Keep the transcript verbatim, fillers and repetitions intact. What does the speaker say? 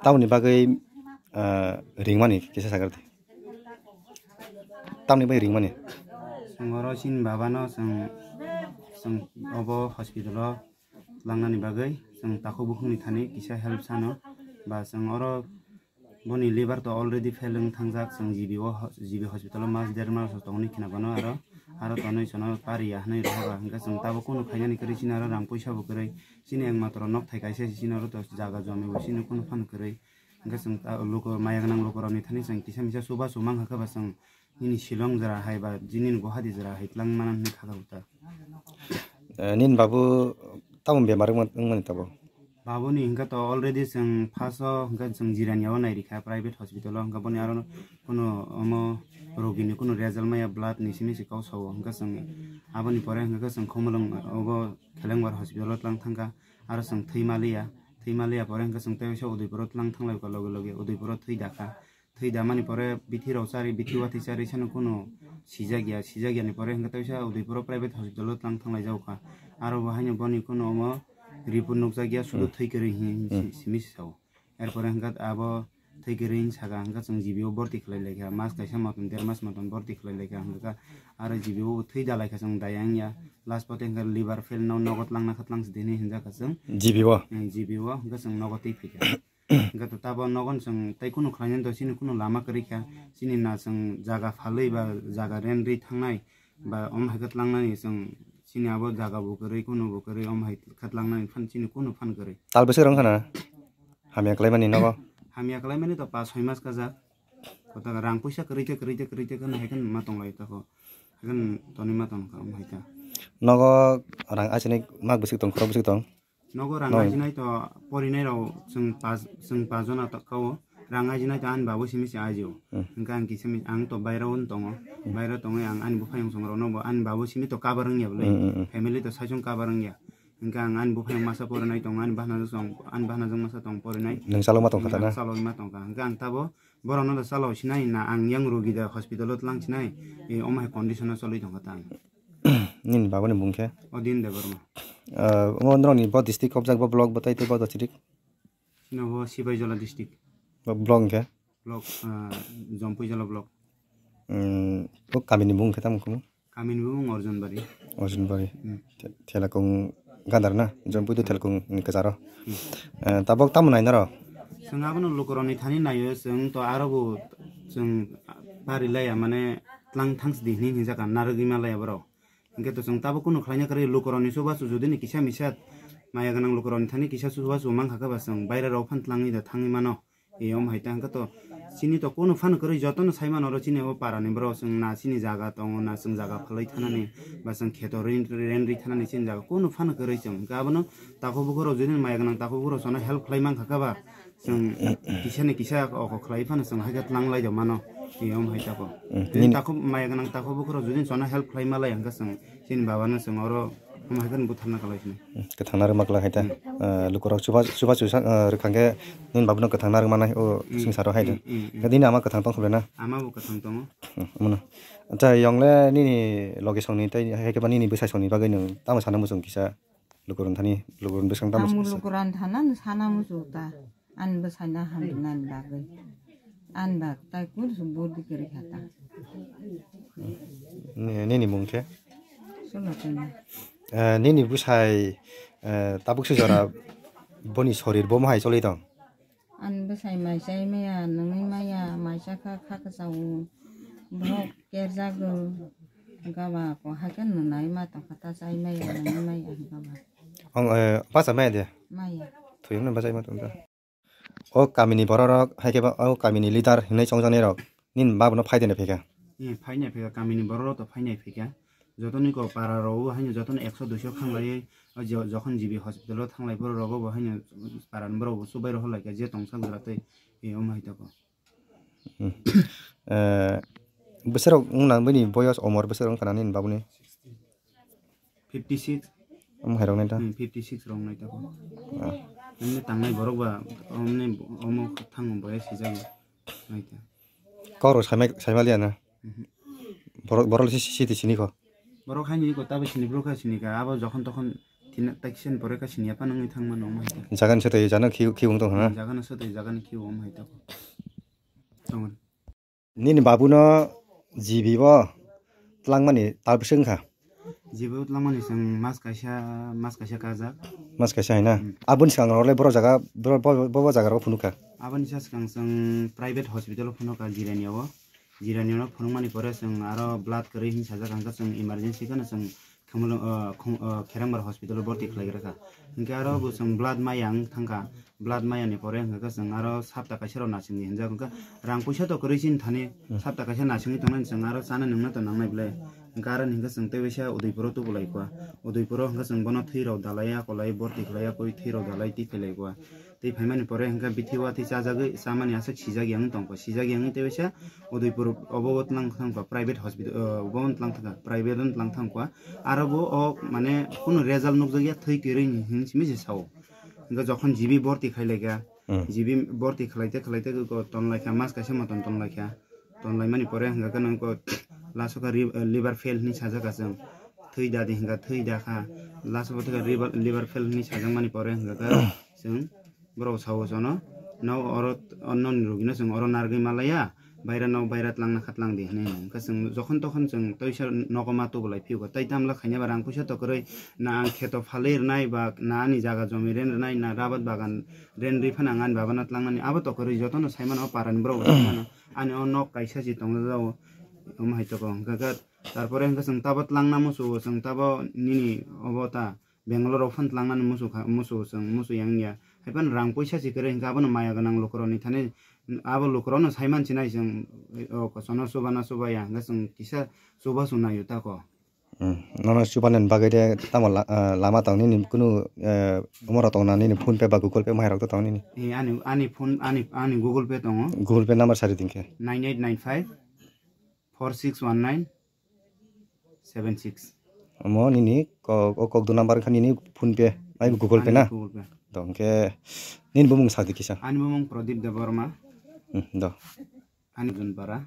Tamoni bagwi, ah, ringmani kisa sagar di. Tamoni bagwi ringmani. Chwng oro chini babano chwng, chwng obo hospital o tlangnani bagwi chwng takhuk bukhukni thani kisa help sano. Ba chwng oro boni liver to already fail wng thangjak, chwng G B o ho-, G B hospital o mas der mas tongni khna bano aro, aro tonwi sono pariya hwnwi rohoga. Hwnkhe chwng tabuk kunu khainani kwrwi chini aro rang puisa bo kwrwi. Chini ekmatro nok thai kaisa se chini oro to jaga jomi bo chini kunu phan kwrwi. Hwnkhe chwng ta luku maya gwnang lukurokni thani chwng kisa misa chubachu mankha khe ba chwng nini Shillong jora hai ba nini Guwahati jora hai twlang mana hwnwi kha kha ta. Eh, nini babu tamo bemar wngma-, wngmani tabuk? Babuni hwnkhe to already chwng first o hwnkhe chwng Jirania o nairikha private hospital o, hwnkhe boni aro kunu omo rogini kunu result maya blood ni simi se kok sao, hwnkhe chwng aboni pore hwnkhe chwng Khumulwng obo Khelengbar hospital o twlang thangkha, aro chwng thwi maliya, thwi maliya pore hwnkhe chwng tei waisa Udaipur o twlang thanglai kha loge loge, Udaipur o thwi dakha. Thwi damani pore bithi rok chari, bithi watwi chari sano kunu sijak ya, sijak yani pore hwnkhe tei waisa Udaipur o private hospital o twlang thanglai jago kha. Aro bo haino boni kunu omo report nukjak ya, sudu Hmm. thwi kwrwi hin Hmm. si-, simi se sao. Erpore hwnkhe abo thwi kwrwi hin saka hwnkhe chwng G B o borti khlai lai kha, mas kaisa motom, der mas motom borti khlai lai kha hwnkhe aro G B o thwi da lai kha chwng daya wngya. Last pote hwnkhe liver fail no nogo twlang na kha twlang si dini hinjak kha chwng. G B o? Eh, G B o hwnkhe chwng nogo twi phai kha. Hwnkhe to tabo nogon chwng tei kunu khlainani to chini kunu lama kwrwi kha. Chini na chwng jaga phalwi ba jaga rent rwi thangnai ba om hai khe tlangnani chwng chini abo jaga bo kwrwi kunu bo kwrwi om hai khe tlangnani phan chini kunu phan kwrwi. Tal bwswk rwng khana? Hamya kwlaimani nogo? Hamya kwlaimani to pas soi mas kajak. Kotaka rang puisa kwrwi khe kwrwi khe kwrwi khe khana hai khe ma tonglai tako. Hai khe tonwi ma tongkha om hai khe. Nogo rang achinik mak bwswk tong khorok bwswk tong? Nogo rang Noi. Ajinai to porinai rok chwng pas, chwng pas jona to kao. Rang ajinai to ani babu simi se ajio. Hmm. Hwnkhe ang kisa mi, ang to baira o tongo. Baira tongwi ang ani buphayung song rok no bo ani babu simi to cover wngya bwlwi. Hmm, hmm, hmm. Family to saichung cover wngya. Hwnkhe ang ani buphayung masa porinai tongo, ani bahna jwk song, ani bahna jwk masa tong porinai. Nwng chalokma tongkha ta na? Ang chalokma tongkha. Hwnkhe ang tabo borok no da chalok sinai na ang yang rogi da hospital o tlang sinai. E, omo hai condition o cholwi tongkha ta ang. Nini babuni bung khe? Odin Debbarma. Ah, omo norokni bo district khobjak, bo block bo tai tei bo district? Chini bo Sipaijala district. Bo block hwnkhe? Block, ah, Jompuijala block. Hmm, bo kamini bung khe tamo khumu? Kamini bung Arjunbari. Arjunbari. Hmm. The-, Thelakung Gandar na? Jompui to Thelakung ni kwcharo. Hmm. Eh, tabok tamo nai norok? Chwng abono lukurokni thani naio, chwng to aro bo chwng pari laiya, mane tlang thangsi di hwnwi hinjak kha, narwgwi ma laiya borok. Hwnkhe to chwng tabuk kunu khlaina kwrwi lukurokni chubachu judini kisa misa maya gwnang lukurokni thani kisa chubachu mankha khe ba chwng bairerok phan tlangwi da thangwi mano. E, omo hai ta hwnkhe to chini to kunu phano kwrwi jotono sai mano oro chini o parani borok chwng na chini jaga tongo na chwng jaga phalwi thanani ba chwng kheto rin, ren ri thanani chini jaga kunu phano kwrwi chwng hwnkhe abono takhuk bukhurok judini maya gwnang takhuk bukhurok sono help khlai mankha khe ba. Chwng kisani kisa oko khlai phano chwng hai khe tlang lai mano. Tei omo hai tako. Hmm. Tei nini takhuk maya gwnang takhuk bukhurok judin chwngno help khlai ma lai hwnkhe chwng chini babano chwng oro omo hai kheno butharna khlai sini. Hmm. Kwthang narwkma kwlai hai ta. Hmm. Ah, lukurok chuba, chuba chusa, ah, rwkha khe nini babuno kwthang narwkma nai o Hmm. swngcharo hai ta. Hmm, hmm, hmm. Khe nini ama kwthang tong khe na? Ama bo kwthang tongo. Hmm, omono. Acha, yong le nini loge songni tei hai khe ba nini bwsai songni bagwi nwng tamo sana muchung kisa? Lukurok thani, lukurok bwskang tamo Ang sa-, sa-, lukurok thana no sana muchung ta. Ani bwsai no hamrwnani bagwi. Ani bag tai kunu se body kwrwi kha ta. Ni-, nini mung khe? Sulo twi na. Eh, nini bwsai, eh, tabuk se jora boni sorir bo mohai choli tong? Ani bwsai mai chai maya, nungwi maya, mai chakha kha kwchao. Bohrok kerjago. Hwnkhe ba ko hai khe nunai ma tongkha ta chai maya, nungwi maya hwnkhe ba. Ong, eh, bacha maya de? Maya. Thwiyungno bachai ma tongkha. O kamini bororok, hai khe ba o kamini leader hinwi chongjaknairok nini babuno phai de hinwi phaikha? Hmm, phainai phaikha, kamini bororok to phainai phaikha. Jotoni ko para rogo haino jotono ekso duiso khanglaiwi, o jo-, jokhon G B hospital o thanglai borok rogo bo haino para ni borok bo chubai rohor laikha je tongsa jora tei, e, omo hai tako. Hmm. Eh, bwswrok wngna bini boyos omor bwswrok wngkha na nini babuni? Fifty six. Omo hai rok nai ta? Hmm, fifty six rok nai tako. Ah. Omni tangnai borok ba, omni omo thango boyos sijak nai ta. Kok rok saimai-, saimaliya na? Mhm. Borok, borok si, si, si, sini ko? Borok haini ko tabo sini, borok kha sini kha. Abo jokhon tokhon Tina takisa ni pore kasi ni apa nangwi thangma nong hai ta. Jaga ni sote jana khi, khi wng tong ha. Jaga ni sote jaga ni khi wng hai ta. Tongon. Nini babuno G B o tlangmani tal bwswk wngkha? G B o tlangmani chwng mas kaisa, mas kaisa kajak. Mas kaisa hai na? Hmm. Aboni swkang rok le boro jaga, boro, bo, bo, bo jaga rok phunukha? Aboni sa swkang chwng private hospital o phunukha Jirania o. Jirania no phunukmani pore chwng aro blood kwrwi hin sajak, hwnkhe chwng emergency kheno chwng Khamalo, ah, khum, ah, Kherangbar hospital o borti khlai gra kha. Hwnkhe aro bo chwng blood maya wng thang kha. Blood maya ni pore hwnkhe chwng aro sapta kaisa rok nasing di hinjak, hwnkhe rang puisa to kwrwi chini thani. Hmm. Sapta kaisa nasingwi tongnani chwng aro chana nungna to nangnai belai. Hwnkhe aro ni hwnkhe chwng tei waisa Udaipur o tubu lai kha. Udaipur o hwnkhe chwng bono thwi rok dalai ya, kolai borti khlai ya, koi thwi rok dalai twi khlai kha. Tei phaimani pore hwnkhe bithi watwi chajagwi chamani aswk sijak ya wng tongkha. Sijak ya wngwi tei waisa Udaipur obo o tlang thangkha private hospital, o, obo o tlang thangkha, private o tlang thangkha. Aro bo o mane kunu result nukjakya thwi kwrwi ni hinwi simi se sao. Hwnkhe jokhon G B borti khai laikha, Hmm. G B borti khlaite khlaite ko ton laikha, mas kaisa moton ton laikha. Ton laimani pore hwnkhe nang ko last o khe ri-, liver fail hinwi sajak kha chwng. Thwi da di hwnkha, thwi da kha. Last o bo thwkhe liver, liver fail hinwi sajakmani pore hwnkhe chwng borok sao jono, no oro, onnoni rogino chwng oro narwgwi malaya, baira no baira tlangna kha tlang di hinwi hwnkha chwng jokhon tokhon chwng toisa nogo ma tubu lai phiyokha. Tai tamla khaina ba rang puisa to kwrwi, na ang kheto phalwi rwnai ba, na ani jaga jomi ren rwnai, na rabat bagan ren rwi phano ang ani babano tlangnani abo to kwrwi jotono saimano o parani borok saimano. Ani o nok kaisa si tongjao, omo hai toko hwnkha khe, tarpore hwnkha chwng tabo tlangna musu, chwng tabo nini obo ta Bangalore rok phan tlangnani musu kha, musu chwng musu yang ya. Hai phano rang puisa si kwrwi hwnkha abono maya gwnang lukurokni thani abo lukurokno sai mansinai chwng, o kosono chuba na chuba ya hwnkha chwng kisa chuba chwng naio tako. Hmm, nono chubanani bagwi de tamo la-, ah, lama tong nini kunu, eh, omorok tong na nini PhonePe ba Google Pay mairok to tong nini? Eh, ani, ani phone, ani, ani Google Pay tongo. Google Pay number sari dingkhe? Nine eight nine five four six one nine seven six. Omo nini kok, o kok du number kha nini PhonePe, ai Google Pay Ani na? Google Pay. Dong khe nini bumung sadi kisa? Ani bumung Pradip Debbarma. Hmm, do. Ani Junpara.